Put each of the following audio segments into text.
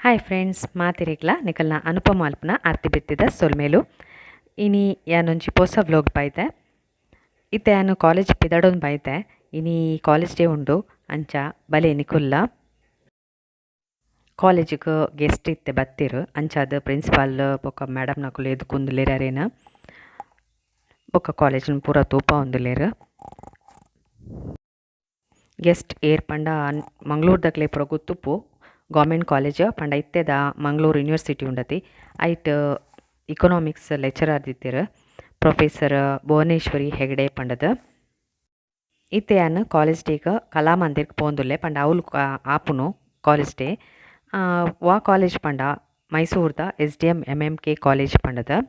Hi friends, ಮಾತೆರೆಗ್ಲ ನಿಕಲ್ನ ಅನುಪಮ ಅಲ್ಪನ ಆರ್ತಿ ಬಿತ್ತಿದ ಸೊಲ್ಮೆಲು. ಇನಿ ಯಾನೊಂಜಿ ಪೊಸ ವ್ಲೋಗ್ ಬೈದೆ. ಇತ್ತೆ ಯಾನ್ ಕಾಲೇಜ್ ಪಿದಡೊಂದು ಬೈದೆ. ಇನಿ ಕಾಲೇಜ್ ಡೇ ಉಂಡು, ಅಂಚ ಬಲೆ ನಿಕುಲ್ಲ. ಕಾಲೇಜಿಗ್ ಗೆಸ್ಟ್ ಇತ್ತೆ ಬತ್ತೆರ್, ಅಂಚಾದ್ ಪ್ರಿನ್ಸಿಪಾಲ್ ಬೊಕ ಮೇಡಮ್ ನಕುಲು ಎದುಕೊಂದುಲ್ಲೆರ್ ಅರೆನ್. ಬೊಕ ಕಾಲೇಜ್ ನ್ ಪೂರ ತೂಪಾವೊಂದುಲ್ಲೆರ್. ಗೆಸ್ಟ್ ಏರ್ ಪಂಡ ಮಂಗಳೂರುದಕ್ಲೆ ಪೂರ ಗೊತ್ತುಪ್ಪು. ಗವರ್ನಮೆಂಟ್ ಕಾಲೇಜ್ ಪಂಡ ಇತ್ತೆದ ಮಂಗಳೂರು ಯೂನಿವರ್ಸಿಟಿ ಉಂಡತೆ, ಐಟ್ ಇಕೊನೊಮಿಕ್ಸ್ ಲೆಕ್ಚರರ್ ಆದಿತ್ತೆರ್ ಪ್ರೊಫೆಸರ್ ಭುವನೇಶ್ವರಿ ಹೆಗ್ಡೆ ಪಂಡುದು. ಇತ್ತೆ ಯಾನ್ ಕಾಲೇಜ್ ಡೇ ಗ್ ಕಲಾಮಂದಿರ್ಗ್ ಪೋವೊಂದುಲ್ಲೆ, ಪಂಡ ಅವ್ಲು ಆಪುನು ಕಾಲೇಜ್ ಡೇ. ವಾ ಕಾಲೇಜ್ ಪಂಡ ಮೈಸೂರುದ ಎಸ್.ಡಿ.ಎಮ್ ಎಮ್.ಎಮ್.ಕೆ ಕಾಲೇಜ್ ಪಂಡುದು.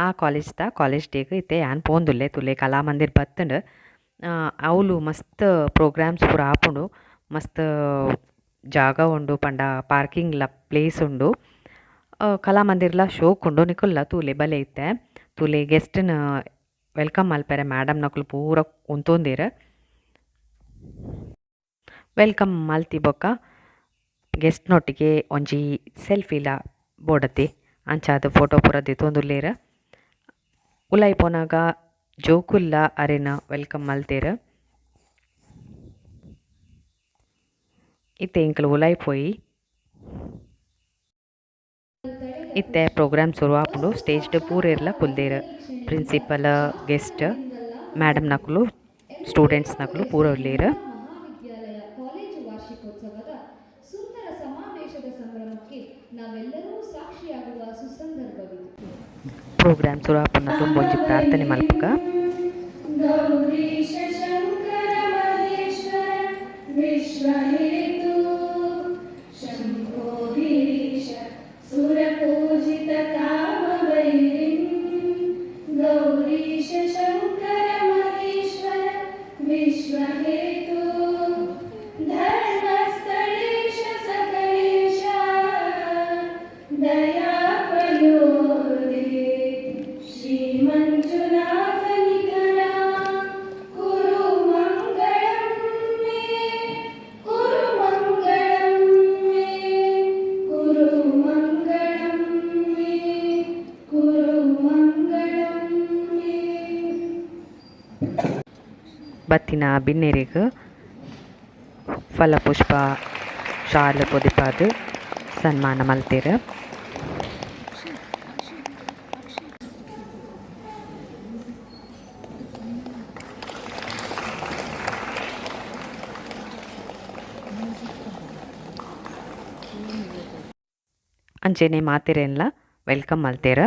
ಆ ಕಾಲೇಜ್ ದ ಕಾಲೇಜ್ ಡೇ ಗ್ ಇತ್ತೆ ಯಾನ್ ಪೋವೊಂದುಲ್ಲೆ. ತೂಲೆ ಕಲಾಮಂದಿರ್ ಬತ್ತುಂಡು. ಅವ್ಲು ಮಸ್ತ್ ಪ್ರೋಗ್ರಾಮ್ಸ್ ಪೂರ ಆಪುಂಡು, ಮಸ್ತ್ ಜಾಗ ಉಂಡು, ಪಂಡ ಪಾರ್ಕಿಂಗ್ ಲ ಪ್ಲೇಸ್ ಉಂಡು. ಕಲಾಮಂದಿರ್ಲ ಶೋಕುಂಡು, ನಿಕುಲ್ಲ ತೂಲೆ ಬಲೆ ಇತ್ತೆ. ತೂಲೆ ಗೆಸ್ಟ್ ನ್ welcome ಮಲ್ಪೆರೆ ಮೇಡಮ್ ನಕುಲು ಪೂರ ಉಂತೊಂದೆರ್. Welcome ಮಲ್ತಿ ಬೊಕ್ಕ ಗೆಸ್ಟ್ ನೊಟ್ಟಿಗೆ ಒಂಜಿ ಸೆಲ್ಫಿ ಲ ಬೋಡತೆ, ಅಂಚಾದ್ ಫೋಟೋ ಪೂರ ದೆತ್ತೊಂದುಲ್ಲೆರ್. ಉಲಾಯಿ ಪೋನಗ ಜೋಕುಲ್ಲ ಅರೆನ್ welcome ಮಲ್ತೆರ್. ಇತ್ತೆ ಎಂಕುಲು ಉಲಾಯಿ ಪೋಯಿ. ಇತ್ತೆ ಪ್ರೋಗ್ರಾಮ್ ಸುರು ಆಪುಂಡು. ಸ್ಟೇಜ್ ಡ್ ಪೂರೆರ್ಲ ಕುಲ್ದೆರ್, ಪ್ರಿನ್ಸಿಪಲ್, ಗೆಸ್ಟ್, ಮೇಡಮ್ ನಕುಲು, ಸ್ಟೂಡೆಂಟ್ಸ್ ನಕುಲು ಪೂರ ಉಲ್ಲೆರ್. ಮಹಾವಿದ್ಯಾಲಯ ಕಾಲೇಜು ವಾರ್ಷಿಕೋತ್ಸವದ ಸುಂದರ ಸಮಾವೇಶದ ಸಂಭ್ರಮಕ್ಕೆ ನಾವೆಲ್ಲರೂ ಸಾಕ್ಷಿಯಾಗುವ ಸುಸಂದರ್ಭವಿದು. ಪ್ರೋಗ್ರಾಮ್ ಸುರು ಆಪುನ ದುಂಬು ಒಂಜಿ ಪ್ರಾರ್ಥನೆ ಮಲ್ಪುಗ. ಗೌರೀಶ ಶಂಕರ ಮಹೇಶ್ವರ ವಿಶ್ವಹೇತು ಶಂಭೋ ಗಿರೀಶ ಸುರಪೂಜಿತ ಕಾಮವೈರಿನ್ ಗೌರೀಶ ಶಂಕರ ಮಹೇಶ್ವರ ವಿಶ್ವಹೇತು ಧರ್ಮಸ್ಥಳೇಶ ಸಕಲೇಶ ದಯಾಪಯೋಧಿ ಶ್ರೀ ಮಂಜುನಾಥ ನಿಕರ ಕುರು ಮಂಗಳಂ ಮೇ, ಕುರು ಮಂಗಳಂ ಮೇ, ಕುರು ಮಂಗಳಂ ಮೇ, ಕುರು ಮಂಗಳಂ ಮೇ. ಬತ್ತಿನ ಬಿನ್ನೆರೆಗ್ ಫಲಪುಷ್ಪ, ಶಾಲ್ ಪೊದಿಪಾದ್ ಸನ್ಮಾನ ಮಲ್ತೆರ್. ಅಂಚೆನೆ ಮಾತೆರೆನ್ಲ welcome ಮಲ್ತೆರ್.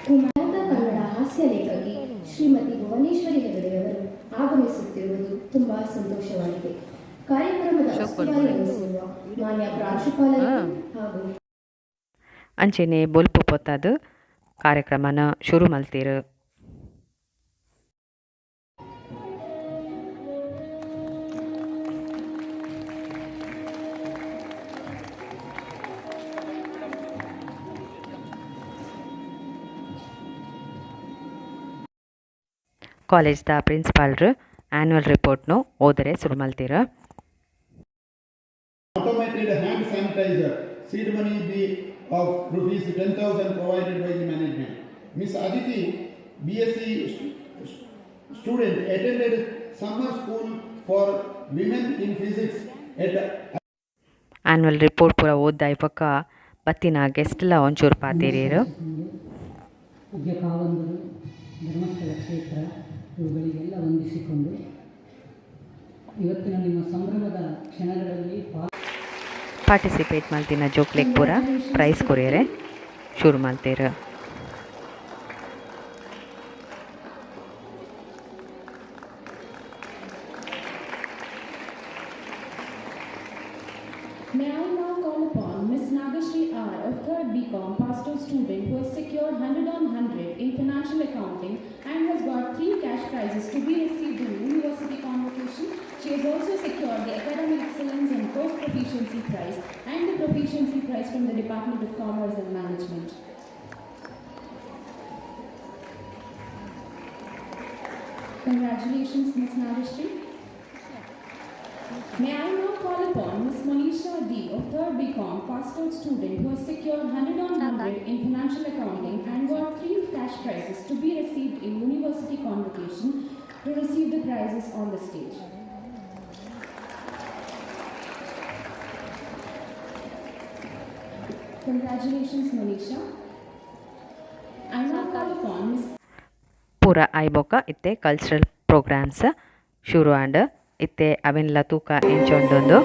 ಕುಮಾರದ ಕನ್ನಡ ಹಾಸ್ಯ ಲೇಖಕಿ ಶ್ರೀಮತಿ ಭುವನೇಶ್ವರಿ ಹೆಗಡೆಯವರು ಆಗಮಿಸುತ್ತಿರುವುದು ತುಂಬಾ ಸಂತೋಷವಾಗಿದೆ. ಕಾರ್ಯಕ್ರಮದ ಉಸ್ತುವಾರಿ ವಹಿಸಿರುವ ಮಾನ್ಯ ಪ್ರಾಂಶುಪಾಲರಿಗೂ ಹಾಗೂ ಅಂಚೆನೆ ಬೊಲ್ಪು ಪೊತ್ತಾದ್ ಕಾರ್ಯಕ್ರಮನ್ ಶುರು ಮಲ್ತೆರ್. ಕಾಲೇಜ್ ದ ಪ್ರಿನ್ಸಿಪಾಲ್ರು ಆನ್ಯುವಲ್ ರಿಪೋರ್ಟ್ ನು ಓದರೆ ಸುರು ಮಲ್ತೆರ್. Automated hand sanitizer, seed money be of rupees 10,000 provided by the management. Miss Aditi, BSc student, attended summer school for women in physics at annual report ಪೂರ ಓದ್ದಾಯಿ ಬೊಕ್ಕ ಬತ್ತಿನ ಗೆಸ್ಟ್ ಲ ಒಂಚೂರು ಪಾತೆರಿಯೆರ್. ಪೂಜ್ಯ ಕಾವಂದರು, ಧರ್ಮಸ್ಥಳ ಕ್ಷೇತ್ರ ಇವುಗಳಿಗೆಲ್ಲ ವಂದಿಸಿಕೊಂಡು ಇವತ್ತಿನ ನಿಮ್ಮ ಸಂಭ್ರಮದ ಕ್ಷಣಗಳಲ್ಲಿ ಪಾರ್ಟಿಸಿಪೇಟ್ ಮಲ್ತಿನ ಜೋಕ್ಲೆಗ್ ಪೂರ ಪ್ರೈಸ್ ಕೊರಿಯೆರೆ ಶುರು ಮಲ್ತೆರ್. May I now call upon Ms. Nagashri R. of 3rd BCom, Pastor student who has secured 100 on 100 in financial accounting and has got 3 cash prizes to be received in university convocation. She has also secured the Academic Excellence and Course Proficiency Prize and the Proficiency Prize from the Department of Commerce and Management. Congratulations, Ms. Nagashri. May I now call upon Ms. Monisha D. of 3rd BCom, passed out student who has secured 100 on 100 in financial accounting and got 3 cash prizes to be received in university convocation, to receive the prizes on the stage. Congratulations, Monisha. I now call upon Ms. ಪೂರ ಆಯ್ಬೊಕ್ಕ ಇತ್ತೆ cultural programmes ಶುರು ಆಂಡ್. ಇತ್ತೆ ಅವೆನ್ಲ ತೂಕ ಎಂಚ ಉಂಡೊಂದು.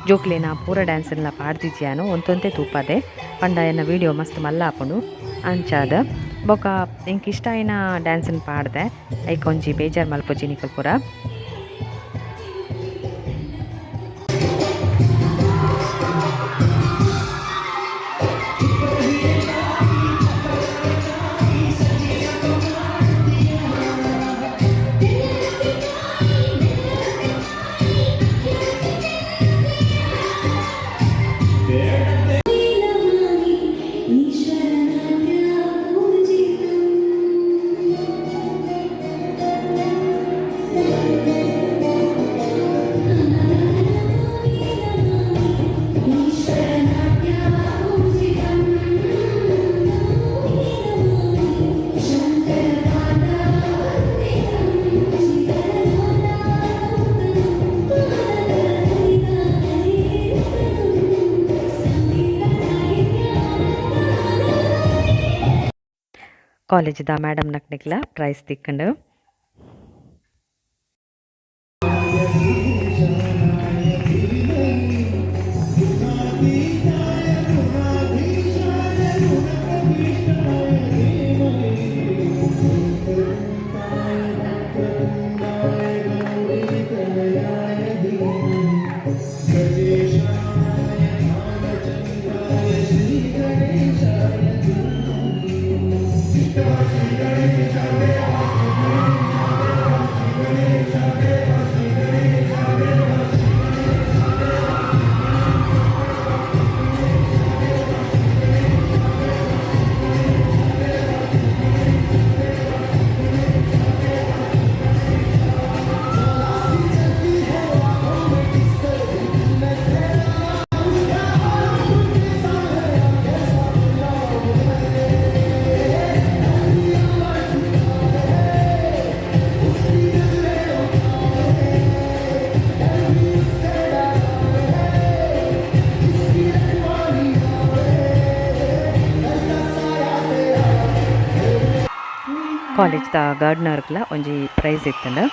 ಜೋಕ್ಲೆನ ಪೂರ ಡ್ಯಾನ್ಸ್ಲ ಪಾಡ್ದಿಜ್ಯಾನು, ಒಂತೊಂತೆ ತೂಪದೆ. ಪಂಡ ಎನ್ನ ವೀಡಿಯೋ ಮಸ್ತ್ ಮಲ್ಲ ಆಪುಂಡು. ಅಂಚಾದ್ ಬೊಕ ಎಂಕ್ ಇಷ್ಟ ಆಯಿನ ಡ್ಯಾನ್ಸ್ನ್ ಪಾಡ್ದೆ. ಐಕ್ ಒಂಜಿ ಬೇಜಾರ್ ಮಲ್ಪೊಚಿ ನಿಕುಲು ಪೂರ. ಕಾಲೇಜ್ದ ಮೇಡಮ್ ನಕ್ಲೆಗ್ಲ ಪ್ರೈಸ್ ತಿಕ್ಕುಂಡು. ಕಾಲೇಜ್ದ ಗಾರ್ಡ್ನರ್ಗ್ಲ ಒಂಜಿ ಪ್ರೈಸ್ ಇತ್ತುಂಡು.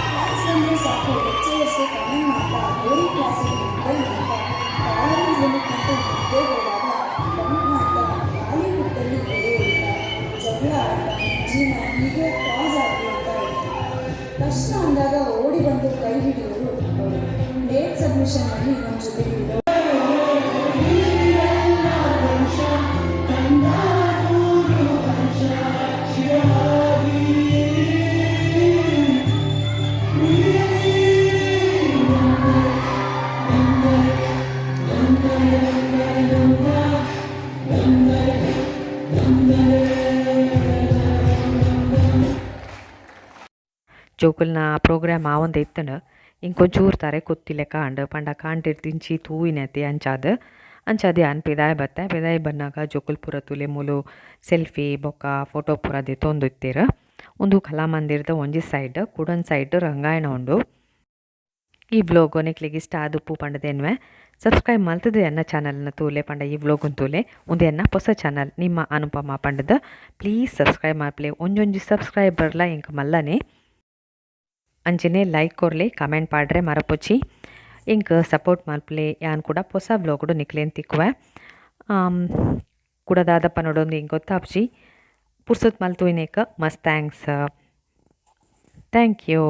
ಕ್ಲಾಸ್ ಬಂದರೆ ಸಾಕು, ಲೆಕ್ಚರರ್ಸ್ಗೆ ಕಮೆಂಟ್ ಮಾಡ್ತಾ, ಬೋರಿಂಗ್ ಕ್ಲಾಸಿಗೆ ನಿದ್ದೆ ಮಾಡ್ತಾ, ಟಾಲರೆನ್ಸ್ ಲಿಮಿಟ್ ಅಂತೂ ಮೊದಲೇ ಹೋದಾಗ ಬಂಕ್ ಮಾಡ್ತಾ, ಖಾಲಿ ಹುಟ್ಟಲ್ಲಿ ಎಡೆ ಹೊಡಿತಾ, ಜಗಳ ಆಡ್ತಾ, ಜೀವನ ಹೀಗೆ ಪಾಸ್ ಆಗಲಿ ಅಂತ ಹೇಳ್ತಾರೆ. ಕಷ್ಟ ಅಂದಾಗ ಓಡಿ ಬಂದು ಕೈ ಹಿಡಿಯೋರು ಅವರು. ಲೇಟ್ ಸಬ್ಮಿಷನ್ನಲ್ಲಿ ನಮ್ಮ ಜೊತೆಗೆ ಇರೋ ಜೋಕುಲ್ನ ಪ್ರೋಗ್ರಾಮ್ ಆವೊಂದು ಇತ್ತುಂಡು. ಇಂಕೊಂಚೂರು ತರೆ ಕುತ್ತಿಲೆಕ ಆಂಡ್. ಪಂಡ ಕಾಂಡೆರ್ದಿಂಚಿ ತೂಯಿನತೆ ಅಂಚಾದ್ ಅಂಚಾದ್ ಯಾನ್ ಪಿದಾಯಿ ಬತ್ತೆ. ಪಿದಾಯಿ ಬನ್ನಗ ಜೋಕುಲು ಪೂರ ತೂಲೆ ಮೂಲು ಸೆಲ್ಫಿ ಬೊಕ್ಕ ಫೋಟೋ ಪೂರ ದೆತ್ತೊಂದು ಇತ್ತೆರ್. ಉಂದು ಕಲಾಮಂದಿರದ ಒಂಜಿ ಸೈಡ್, ಕುಡೊಂಜಿ ಸೈಡ್ ರಂಗಾಯಣ ಉಂಡು. ಈ ವ್ಲೋಗ್ ನಿಕ್ಲೆಗ್ ಇಷ್ಟ ಆದುಪ್ಪು ಪಂಡ್ದ್ ಎನ್ನುವೆ. ಸಬ್ಸ್ಕ್ರೈಬ್ ಮಲ್ತುದು ಎನ್ನ ಚಾನಲ್ನ ತೂಲೆ, ಪಂಡ ಈ ವ್ಲೋಗುನ್ ತೂಲೆ. ಉಂದು ಎನ್ನ ಪೊಸ ಚಾನಲ್ ನಿಮ್ಮ ಅನುಪಮ ಪಂಡ್ದ್. ಪ್ಲೀಸ್ ಸಬ್ಸ್ಕ್ರೈಬ್ ಮಲ್ಪುಲೆ. ಒಂಜೊಂಜಿ ಸಬ್ಸ್ಕ್ರೈಬರ್ಲ ಎಂಕ್ ಮಲ್ಲನೆ. ಅಂಚನೆ ಲೈಕ್ ಕೊರ್ಲೆ, ಕಮೆಂಟ್ ಪಾಡ್ರೆ ಮರಪೊಚಿ. ಎಂಕ್ ಸಪೋರ್ಟ್ ಮಲ್ಪುಲೆ. ಯಾನ್ ಕೂಡ ಪೊಸ ವ್ಲೋಗ್ಡು ನಿಕ್ಲೆನ್ ತಿಕ್ಕುವೆ. ಕುಡ ದಾದ ಪನೊಡೊಂದು ಎಂಕ್ ಗೊತ್ತಾಪುಜಿ. ಪುರ್ಸೊತ್ ಮಲ್ತುವಿನೇಕ್ ಮಸ್ತ್ thanks. Thank you.